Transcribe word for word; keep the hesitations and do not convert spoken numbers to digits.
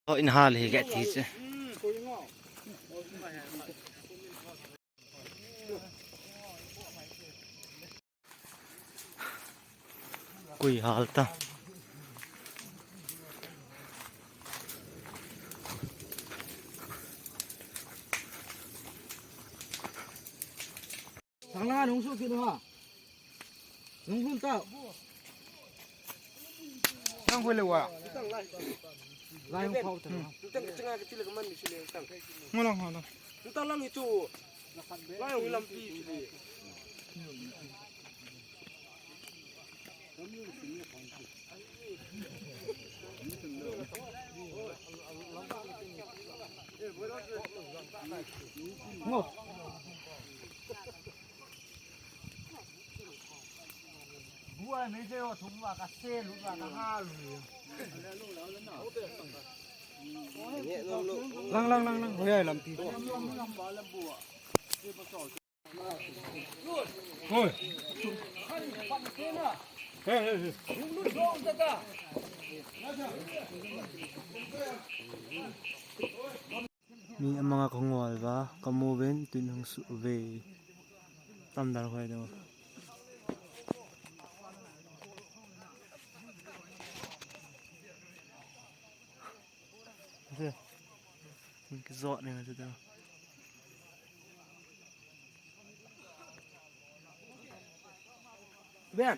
Ho in hal hi ka ti che. Kui hal ta. Sang la nung su kin ha. Nung hun ta. Sang hoi le wa. Lai hung phau ta. Tang ka chinga ka tila ka man ni sile tang. Ngolong ho ta. Tang lang ni chu. Lai hung lampi sile. Lang, lang, lang, lang. Hoya lampi. Hoi. He, he, he. Mi amanga ka ngol va, ka mu ven, tun hung su ve. Tam dar hoi do. Ki zot ne ma da. Ben.